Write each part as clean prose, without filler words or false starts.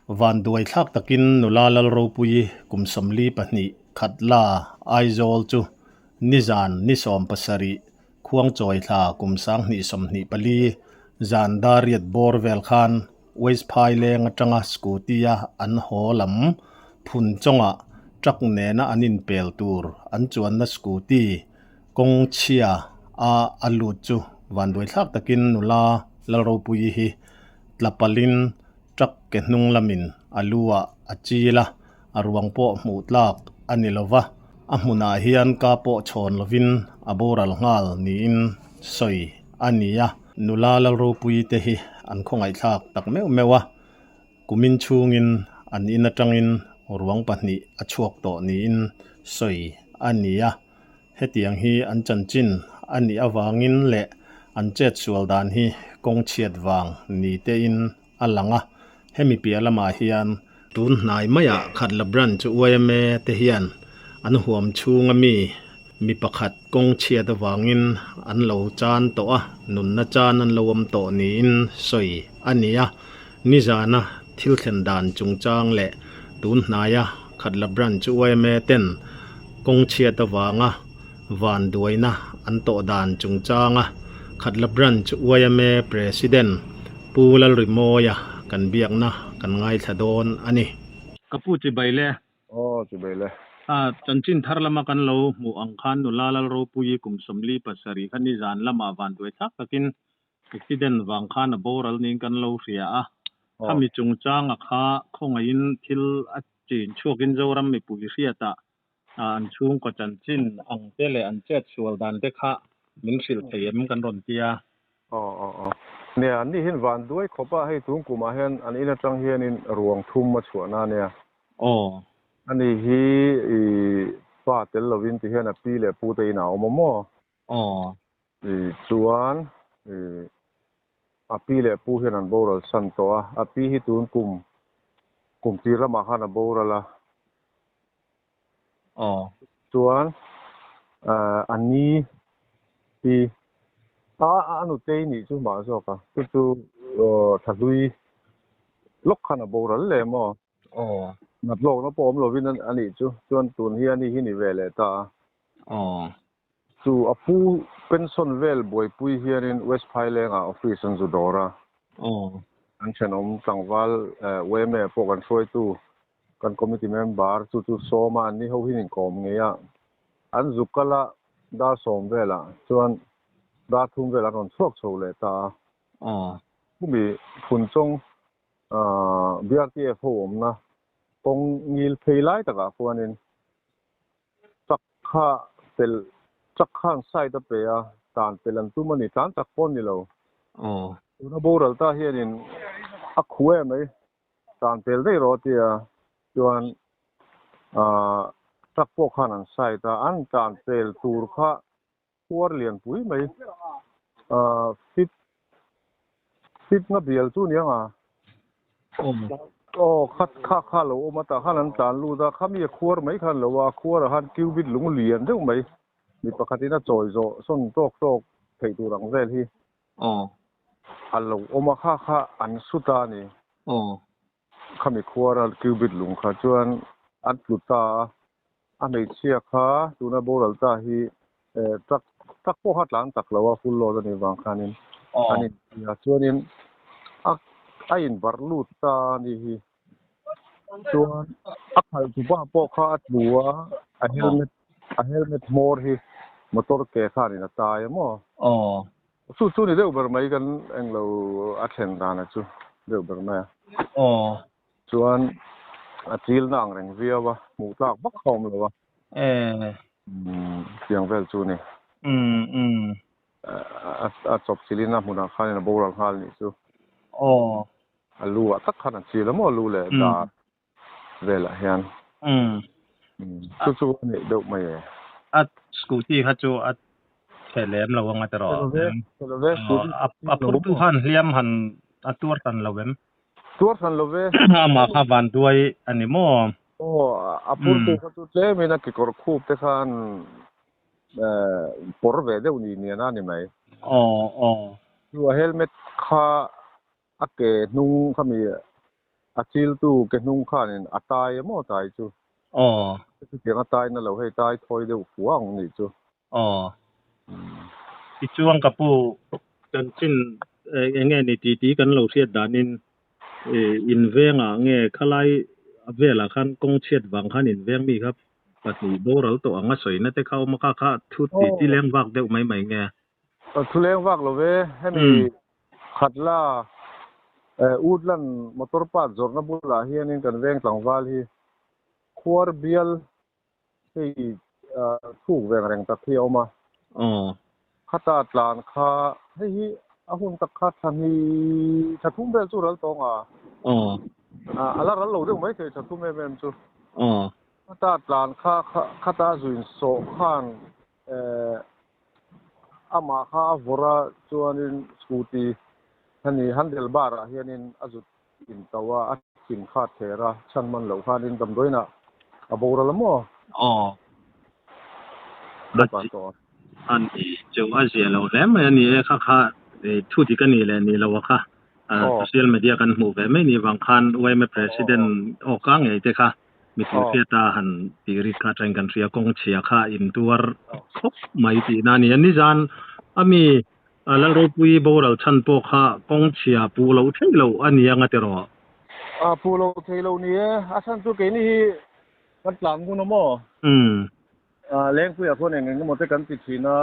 Vanduai thlak takin nula Lalropuii kum 42 Khatla, Aizawl chu nizan ni 17 Khuangchawi thla kum 2024 zan dar riat bawr vel khan West Phaileng atanga scooty-a an haw lam phun chawngah truck nena an inpel tur an chuanna scooty kawng chhia a a lut chu vanduai thlak takin nula Lalropuii hi tla palhin truck ke hnung lamin a lu ah a chil a, a ruang pawh hmuh tlak a ni lo va, a hmunah hian ka pawh chhawn lovin a boral nghal niin sawi a ni a. Nula Lalropuii te hi an khawngaihthlak tak meuh meuh a, kumin chhungin an in atangin ruang pahnih a chhuak tawh niin sawi a ni a. Hetiang hi an chanchin a nih avangin leh an chetsual dan hi kawng chhiat vang ni tein a lang a, hemi piah lamah hian tun hnai maiah Khatla Branch yma te hian an huam chhunga mi mi pakhat kawng chhiat avangin an lo chan tawh a, nunna chan an lo awm tawh niin sawi a ni a. Nizana thil thlen dan chungchang leh tun hnaia Khatla Branch yma ten kawng chhiat avanga van duaina an tawh dan chungchanga Khatla Branch yma President Pu Lalrimawia kan biakna kan ngaithla dawn a ni. Ka pu chibai le. Aw chibai le. A chanchin thar lama kan lo hmuh ang khan nula Lalropuii kum 47 kha nizan lamah van duai thlak takin Accident vang khan a boral niin kan lo hria a, khami chungchanga kha khawngaihin thil a chin chhuakin Zoram mipui hriatah an chhungkaw chanchin ang te leh an chet sual dan te kha min hrilh thei em kan rawn ti a. Aw aw aw. Nia, an ni hian van duai khawp a, hei tun kumah hian an in atang hianin ruang thum a chhuahna a nia. Aw. Ani hi i pa tel lovin ti hian a pi leh pu te inah a awm a maw? Aw. I chuan i a pi leh pu hian an boral san tawh a, a pi hi tun kum kum tir lamah khan a boral a. Aw. Chuan a ni hi a a nutei nih chu mah zawk a, chu chu thla hlui lawk khan a boral leh maw? Aw. Nat lawkna pawh awm lovin a nih chu, chuan tun hi a ni hi ni ve leh ta a. Aw. Chu a pu pension vel buaipui hianin West Phailengah office an zu dawr a. Aw. An thenawm tlangval yma pawh kan hruaitu kan committee member chu chu sawm a, anni ho hi inkawm ngei a. An zu kal a, dar sawm velah chuan dar thum vel an rawn chhuak chho leh ta a. Aw. Khumi Phunchawng BRTF ho awmna kawng ngil phei lai takah khuanin Truck kha pel truck khan side a pe a, tan pel an tum a ni, tlan chak pawh a ni lo. Aw. Tuna boral ta hianin a khu em mai, tan pel daih rawh a ti a, chuan aah truck pawh khan an side a, an tan pel tur kha Khuar lianpui mai fit fit nga bial chu nia nga. Aw khat kha kha lo awm a tah khan an tlan lut a, khami a khuar mai khan lo a, khuarah khan cubit lung lian deuh mai mi pakhatin a chawi zawh sawn tawk tawk theih tur ang vel hi a lo awm a, kha kha an su ta a ni. Khami khuara cubit lung kha chuan an tlu ta a, a hmeichhia kha tuna boral ta hi truck truck pawh kha tlan tak lo a, full load a nih vang khanin an inti a, chuanin a a inbarh lut ta a nih hi. Chuan a khalh tu pa pawh kha a tlu a, a helmet a helmet hmawr hi motor ke khanin a tai a maw? Chu chu ni deuh ber mai kan englo a thlen dana chu deuh ber mai a. Aw. Chuan a chil na ang reng viau a, hmuh tlak vak kha awm lo a. E. Umm tiang vel chu ni. Umm umm. A chawp chilin a hmunah khanin a boral nghal nih chu. Aw. A lu ah tak khan a chil a maw a lu leh dar velah hian. Umm. Chu chu a neih deuh mai e. A scooty kha chu a chhe lem lo anga tiraw? Chhe lo ve, chhe lo ve scooty. A phurtu khan hliam han a tuar tan lo em? Tuar tan lo ve. Amah kha van duai a ni maw? Aw, a phurtu kha chu tlemin a kekawr khup te khan pawr ve deuh ni nian a ni mai. Aw, aw. Chu a helmet kha a ke hnung khami A chiltu ke hnung khanin a tai emaw tai chu. Aw. Chutiang a tai na lo hei tai thawi deuh fua ang nih chu. Aw. Tichuan ka pu chanchin eng nge ni tih tih kan lo hriat danin in vengah nge khalai velah khan kawng chhiat vang khan in veng mi kha pahnih boral tawh ang a sawina te kha awm a kha kha thu tih ti leng vak deuh mai mai nge. Thu leng vak lo ve, hemi Khatla Woodland motor park zawrhna bulah hianin kan veng tlangval hi khuar bial hei thuk veng reng tak hi a awm a. Khata tlan kha hei hi a hun tak kha thla hnih thla thum vel chu ral tawng a. A la ral lo deuh mai thei thla thum em em chu. Khata tlan kha khata zuin sawh khan amah kha a vawrh a chuanin scooty hemi handle bar ah hianin a zut in to a, a thin kha a ther a, chhan man loh khanin damdawiinah a boral a maw? Aw. A ni chu a zia lo hle mai a ni e, kha kha thu dik a nih leh nih loh a kha social media kan hmuh ve mai ni vang khan yma president awka ngei te kha mipui hriata han tih rik kha atangin kan hria kawng chhia kha intuar khawp mai tihna a ni a, nizan a mi Lalropuii boral chhan pawh kha kawng chhia pu lo thei lo a ni anga tiraw? A pu lo thei lo ni e, a chhan chu keini hi kan tlan ngun a maw? Lengpuiah khuan eng eng emaw te kan ti thin a,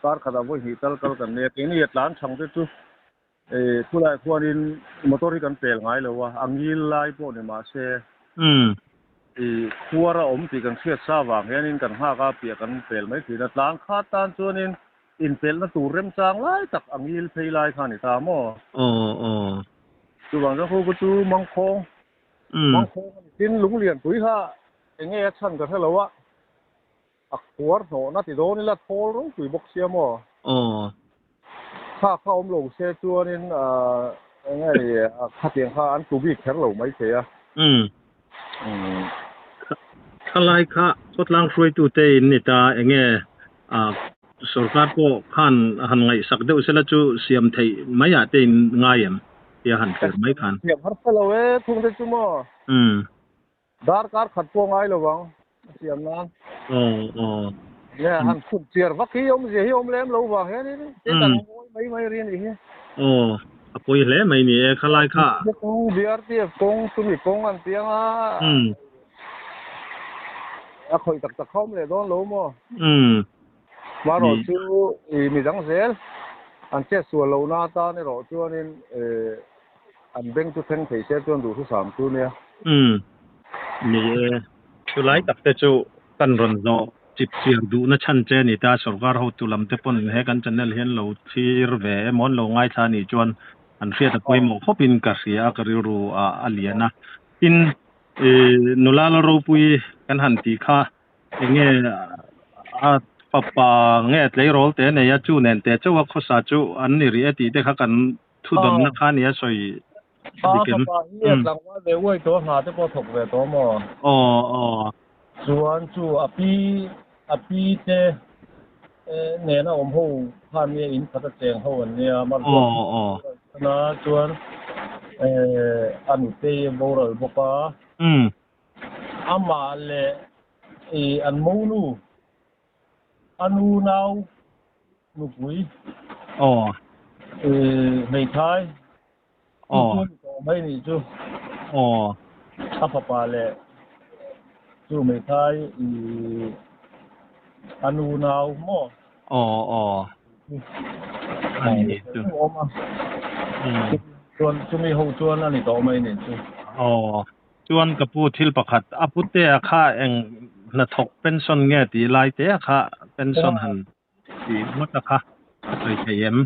kar khatah vawi hnih tal kal kan nei a, keini a tlan chhang te chu Khulaiah khuanin motor hi kan pel ngai lo a, a ngil lai pawh ni mahse khuar a awm tih kan hriat sa vang hianin kan nghak a, piah kan pel mai thin a, tlang khat tan chuanin inpelhna tur remchang lai tak a ngil phei lai kha a ni ta maw? Chuvang chuan khu chu mangkhawng, mangkhawng a ni. Tin, Lunglianpui kha eng nge a chhan ka hre lo a. A khuar hnawhna ti dawn ila thawl ropui bawk sia maw? Aw. Kha kha awm lo se chuanin eng nge ni khatiang kha an tlu bik kher lo maithei a. Umm. Thalai kha khawtlang hruaitute in ni ta eng nge sorkar pawh khan han ngaihsak deuh sela chu siam theih maiah te in ngai em? Tia han thlir mai khan. Siam harsa lo e thungte chu maw? Umm. Darkar khat pawh ngai lo ang a siam nan. Aw aw. Nge han khum chiar vak hi awmzia hi awm lem lo vang hianin te kan ngawi mai mai ri a nih hi. Aw a pawi hle mai ni e khalai kha. Kawng BRTF kawng chumi kawng an piang a. A khawih tak tak kha awm leh dawn lo maw? Hmarawh chu i midang zel an chet sual lohna atan erawh chuanin an beng chu thleng thei se chuan duhthusam chu nia. Umm ni e, chulai tak te chu kan rawn zawh chip chiar duhna chhan che a ni ta, sorkar hotu lam te pawn he kan channel hian lo thlir ve emaw an lo ngaithla a nih chuan an hriat a pawimawh khawpin ka hria a, ka rilru ah a lian a. Tin, i nula la ropui kan han tih kha Enge a fapa nge tleirawl te nei a chu nen te chauh a khawsa chu an ni rih e tih te kha kan thu dawnna kha nia sawi dik em? A fapa hi a tlangval ve uai tawh a hna te pawh a thawk ve tawh maw? Aw aw. Chuan chu a pi a pi te nena awm ho khan nia in khat a cheng ho an nia Aw aw. Chuan a nutei a boral bawk a. Amah leh i an monu, a nu nau nupui, i hmeithai, chu chu ni tawh mai nih chu. A fapa leh chu hmeithai i a nu nau maw? Awm a, chuan chumi ho chuan a ni tawh mai nih chu. Chuan ka pu thil pakhat a putea kha eng hnathawk pension nge tih lai te a kha pension han tih ngawt a kha a sawi thei em?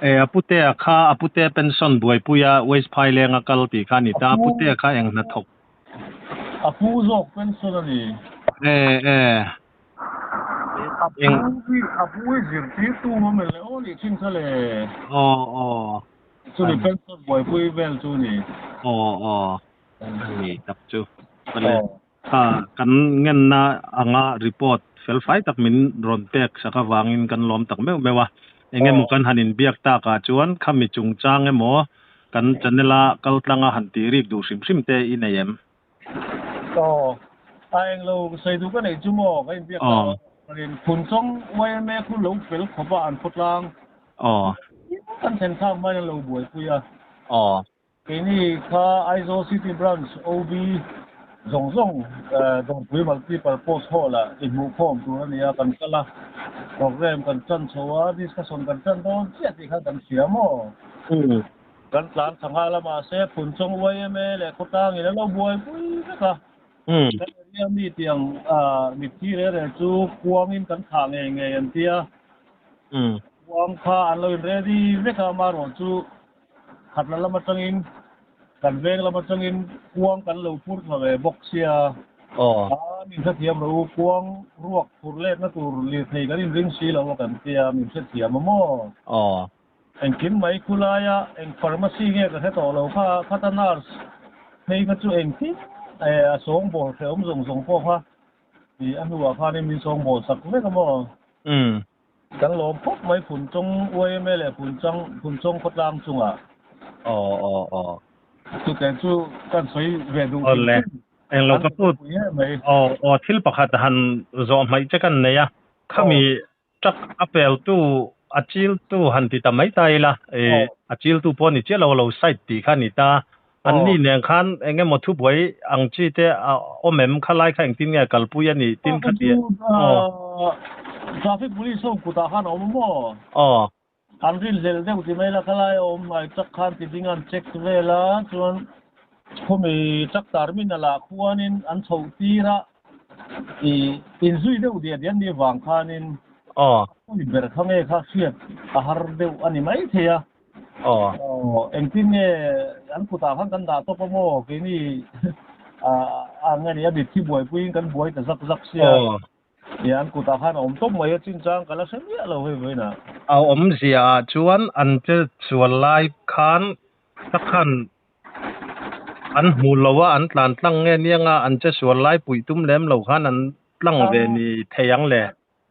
E a putea kha a pute pension buaipui a West Phaileng a kal tih kha a ni ta a putea kha eng hnathawk? A pu zawk pension a ni. E e. A pu hi a pu hi zirtirtu awm e le aw nih thin kha le. Aw aw. Chumi pension buaipui vel chu ni. Aw aw a ni tak chu. Pale kha kan ngenna anga report fel fai tak min rawn pek sak avangin kan lawm tak meuh meuh a. Eng emaw kan han inbiak takah chuan khami chungchang emaw. Kan channel a kal tlang a han tih rik duh hrim hrim te i nei em? Aw, a englo sawi duh ka neih chu maw ka inbiak ta in Phunchawng yma khu lo fel khawp a an khawtlang kan thlen thlak hmain an lo buaipui a. Keini kha Aizawl City Branch OB zawng zawng Dawrpui Multi-purpose Hall ah inhmuhkhawm tur a ni a, kan kal a, programme kan tan chho a, discussion kan tan dawn chiah tih kha kan hria maw? Kan tlan thla nghal a, mahse Phunchawng yma leh khawtlangin a lo buaipui vek a, kan area mi tiang mitthi reh reh chu kuangin kan thlah ngei ngei an ti a, kuang kha an lo in ready vek a, amaherawh chu Khatla lam atangin kan veng lam atangin kuang kan lo phur thla ve bawk sia. A min hrethiam rawh u, kuang ruak phur letna tur lirthei kan inring si lo a kan tia, min hrethiam a maw? Engkim mai khulaia eng pharmacy nge ka hre tawh lo kha, khata nurse phei kha chu engkim a sawngbawl hrehawm zawng zawng pawh kha i a hnuah khanin min sawngbawl sak vek a maw? Kan lawm khawp mai Phunchawng yma leh Phunchang Phunchawng khawtlang chungah. Aw aw aw. Chuteh chu kan sawi ve duh hrim hrim. Englo ka put. Aw aw thil pakhat han zawh hmaih che kan nei a. Khami truck a pel tu a chil tu han ti ta mai ta ila. E a chil tu pawh ni chiah lo lo side tih kha ni ta. An ni nen khan eng emaw thubuai ang chi te a awm em? Khalai kha engtin nge kalpui a nih tin kha ti aw. Traffic police ho kutah khan a awm maw? Aw. An rinhlelh deuh ti mai la khalai a awm hnai truck khan ti ding an check vel a chuan khawmi truck terminal ah khuanin an chhoh tir a i inzui deuh diah diah an nih vang khanin aw. Khawi ber kha nge kha hriat a har deuh a ni maithei a. Aw. Aw, engtin nge an kutah khan kan dah tawp a maw? Keini a nge ni a mitthi buaipuiin kan buai ta zak zak sia. Aw. Nia, an kutah khan a awm tawp mai a, chinchang ka la hre miah lo hei vawiinah. A awmzia ah chuan an che sual lai khan tak khan an hmu lo a, an tlan tlang nge niang a, an che sual lai puih tum lem lo khan an tlang ve ni thei ang le.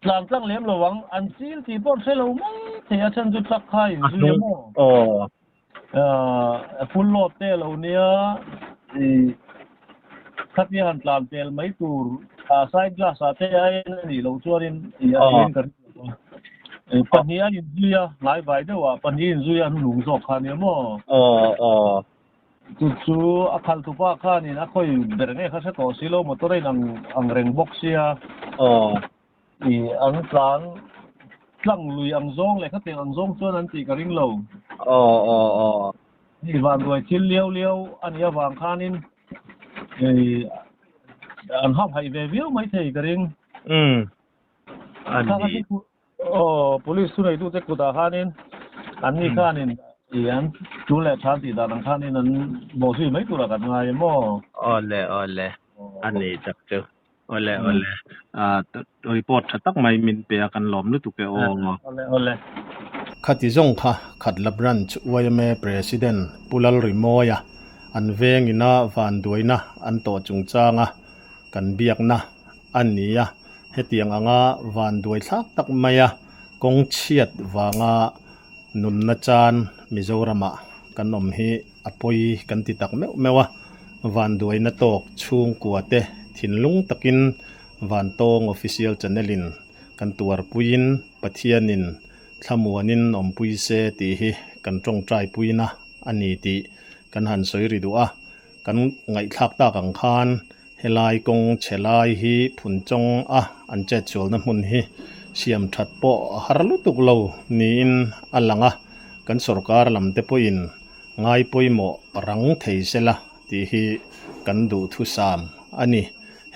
Tlan tlang lem lo ang, an chil tih pawh an hre lo mai thei a chhan chu truck kha in zui a maw? Aw. Full load te a lo nia i khatia han tlan pel mai tur side glass ah te a en a nih loh chuanin i a tiin ka ring lo a. Pahnih a inzui a, hnai vai deuh ah pahnih inzui a hnulung zawk kha a nia maw? Aw aw. Chu chu a khaltupa khanin a khawi ber nge kha hre tawh si lo, motor a in ang ang reng bawk sia. Aw. I an tlan tlang lui ang zawng leh khatiang ang zawng chuan an tih ka ring lo. Aw aw aw. Hei vanduai thil liau liau a nih avang khanin i an hauhhaih ve viau maithei ka ring. Umm. A ni. Aw, police thuneitute kutah khanin anni khanin i an tul leh than tih dan ang khanin an bawhzui mai turah kan ngai em aw? Awle awle, a ni tak chu. Awle awle, report tha tak mai min pe a kan lawm lutuk e aw. Awle awle. Khati zawng kha Khatla Branch yma President Pu Lalrimawia an vengina vanduaina an tawh chungchanga kan biakna a ni a, hetiang anga vanduai thlak tak maia kawng chhiat vanga nunna chan Mizoramah kan awm hi a pawi kan ti tak meuh meuh a, vanduaina tawk chhungkua te thinlung takin Vantawng Official Channel in kan tuarpuiin Pathianin thlamuanin awmpui se tih hi kan tawngtai puina a ni tih kan han sawi ri duh a, kan ngaihthlak tak ang khan Helai kawng chhe lai hi Phunchawng a an chetsualna hmun hi siam that pawh a har lutuk lo niin a lang a, kan sorkar lam te pawhin ngai pawimawh rang thei sela tih hi kan duhthusam a ni.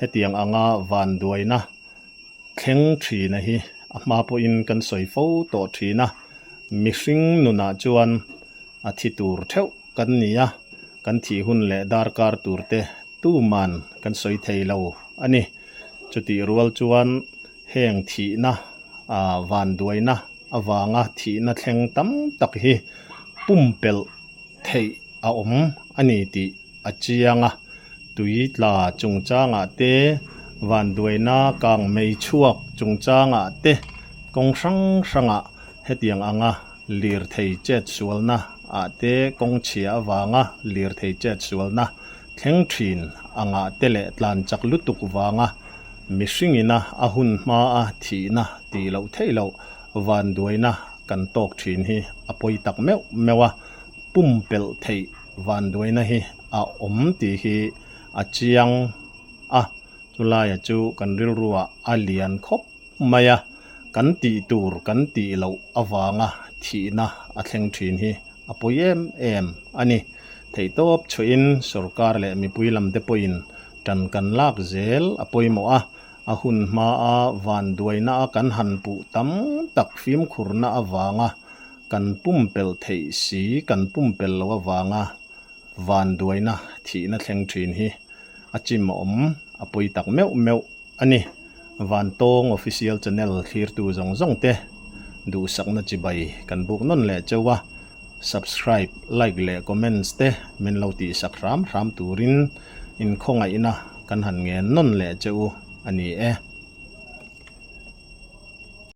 Hetiang anga vanduaina thleng thina hi a hma pawhin kan sawi fo tawh thin a, mihring nunah chuan a thi tur theuh kan ni a, kan thih hun leh darkar tur te tuman kan sawi thei lo a ni. Chutih rual chuan heng thihna ah vanduaina avanga thihna thleng tam tak hi pumpelh theih a awm a ni tih a chiang a, tui tla chungchangah te, vanduaina kang mei chhuak chungchangah te kawng hrang hrangah hetiang anga lirthei chet sualna ah te kawng chhia avanga lirthei chet sualna thleng thin angah te leh tlan chak lutuk vanga mihringina a hun hmaa thihna tih loh theih loh vanduaina kan tawk thin hi a pawi tak meuh meuh a, pumpelh theih vanduaina hi a awm tih hi a chiang a, chulaia chu kan rilruah a lian khawp mai a, kan tih tur kan tih loh avanga thihna a thleng thin hi a pawi em em a ni. Theihtawp chhuahin sorkar leh mipui lam te pawhin tan kan lak zel a pawimawh a, a hun hmaa vanduaina a kan han puh tam tak fimkhurna avanga kan pumpelh theih si kan pumpelh loh avanga vanduaina thihna thleng thin hi a chim awm a pawi tak meuh meuh a ni. Vantawng Official Channel thlirtu zawng zawng te duhsakna chibai kan buk nawn leh cheu a, subscribe, like leh comments te min lo tihsak hram hram turin inkhawngaihna kan han ngen nawn leh che u a ni e.